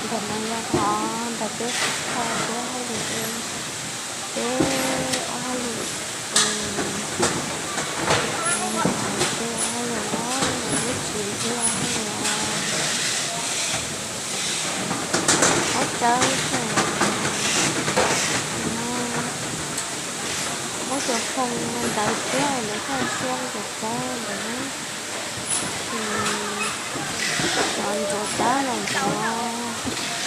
Ntawm no yog qhov ntawm peb tsis tau peb hauj lwm, peb ob hauj lwm, peb ob hauj lwm, lub tsis peb ob hauj lwm, qab tsawb, muab cov phoo ntawd thiab lawv thaj siab cov tsawb ntawd, cov ntsuav tsawb los ntawd,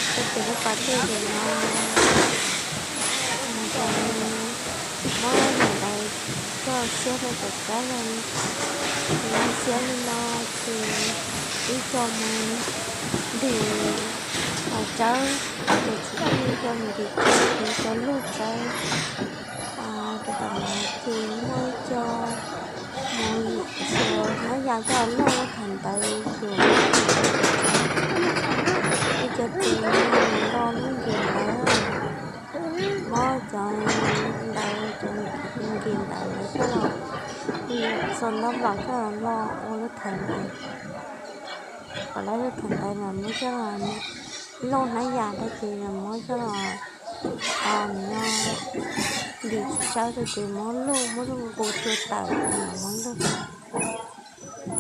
tej tes lub pas tej ntawd no, muab ntawd coj siab rau cov tsawb, siab li no ces ib co mus ntim hav tsawb, ces tsis tau ib co mus ntim tsawb, ces cov lug tsawb, rau tom no ces muaj ib co mus xyuas hnav yas coj los loj thaum ntawd, xyuas ib co tes mus loj lub nkim ntawd, muab cov ntawd, cov nkim ntawd coj los, txog ntab nplaum coj los loj ua lub thaum ntawd. Kom lawv lub thaum ntawd mas muab coj los loj hnav yas rau ces muab coj los, no, ntim tsawb rau ces muab luj, muab luj nqus tua tawm, muab luj,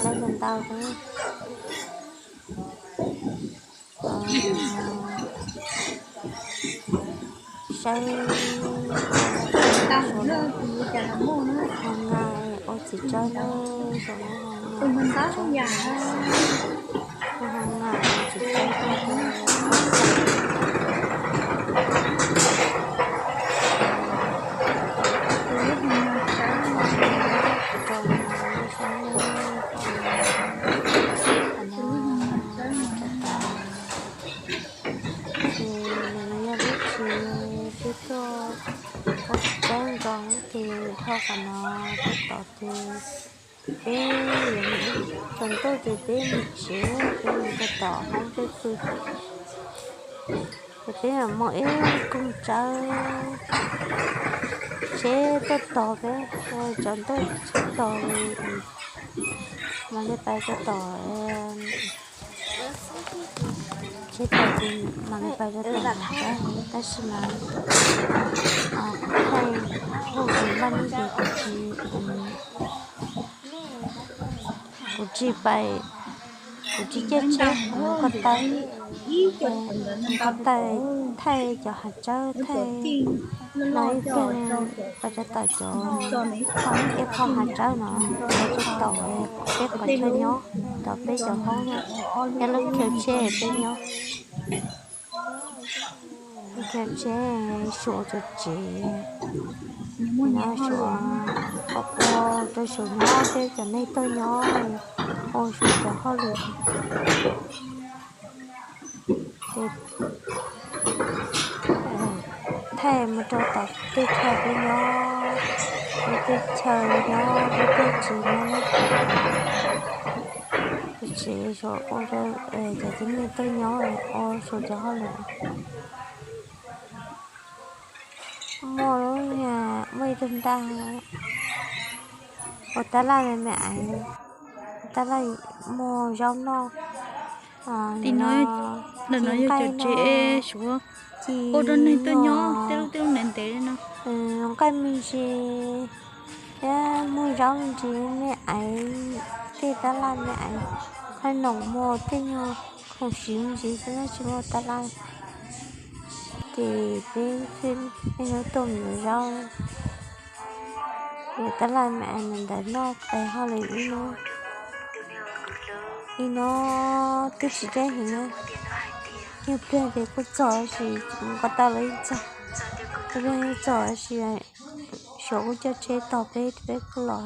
lawv ntau ntau saib, ho nqa ua txiv tsawb na, ho nqa ua txiv tsawb, ces nim no yog lub tsis peb tuaj ua txiv tsawb nkaus ces dhau qhov no tuaj tod ces peb tsaus ntuj ces peb mus tsev, peb mus rau tom hoob peb pw. Ces peb muaj ib koog tsawb tsheb tuaj tos peb, tsaus ntuj tsheb tos li, mam li pais rau tom, tsheb tos ces mam li pais rau tom, tab sis mas kuv thaij, kuv tsis npaj nub ces kuv tsis, kuv tsis pais, kuv tsis caij tsheb, kuv ko taw, ko taw thaij cov hav tsawb, thaij no ib pliag pais rau tom cov ib qho hav tsawb no, peb rau tom peb qhov chaw nyob, tom peb cov hoob nyob, peb lub chaw tsheb peb nyob. Chaw tsheb suav cov tsev, no suav, ua rau suav nyob, peb cov neeg tuaj nyob, ua suav cov hauj lwm. Ces thaij mus rau tom tej chaw peb nyob, lub teb chaws nyob, lub teb tsev nyob, tsev suav ua rau cov tib neeg tuaj nyob, ua suav cov hauj lwm. Muaj, muaj ib tug nraj ua tab laj me me aiv, tab laj muag zaub noj. Tim no, ntawm no yog cov tsev suav ua rau neeg tuaj nyob tej lub, tej lub ntev ntev li no. Nqaij me ntsis thiab muag zaub me ntsis, me aiv, tej tab laj me aiv, qhaib noom muag tej nyuag khoom siv me ntsis xwb, tsis muaj tab laj. Ces peb, peb nyob tuaj mus yuav zaub, yuav tab laj me aiv ntawd noj pais hauj lwm ib hnub, ib hnub twb tsis deb heev na. Yog pliag ces kuj txog tab sis, ko taw los yeej txog, kuj yeej txog tab sis suav kuj coj tsheb tos peb, peb kuj los.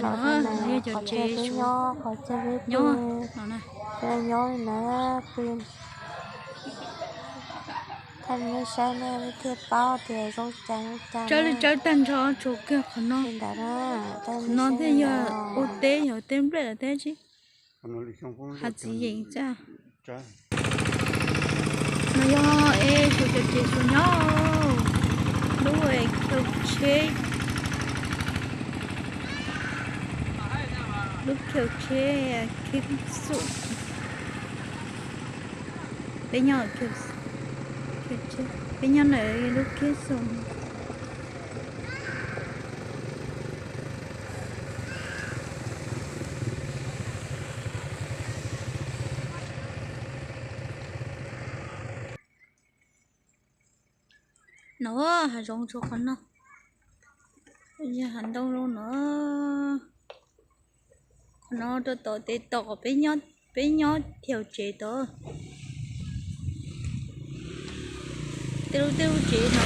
Los no yog cov tsev peb nyob, qhov chaw peb pw, peb nyob li ntawd pw. Thaij nej saib nej thiaj paub tias zoo cas zoo cas. Tsawb li tsawb tag nrho tsuas kiag qhov no. Li ntawd na, qhov no thiaj yog ua teb, yog teb nplej lawm thiab tsis. Hav txiv yeem txaj. No yog es suav cov tsev suav nyob, lub chaw tsheb, lub chaw tsheb khib xum. Peb nyob, peb nyob ntawm lub kiab xu. No, hav zoov tsuas qhov no, yog hav ntoo zoo no. Qhov no rau tom tes tom peb nyob, peb nyob thiaus tsev tod. Tej lub, tej lub tsev no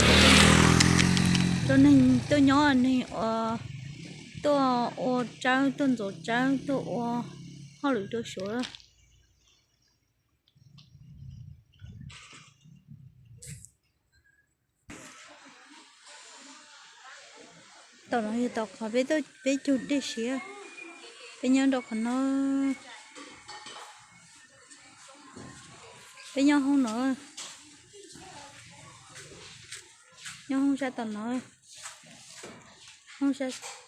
rau neeg tuaj nyob, neeg uas tuaj ua tsawb, tuaj ntxuav tsawb, tuaj ua hauj lwm rau suav. Tom no yog tom qhov peb, peb cug dej siab. Peb nyob rau qhov no, peb nyob hoob no, nyob hoob sab tom no, hoob sab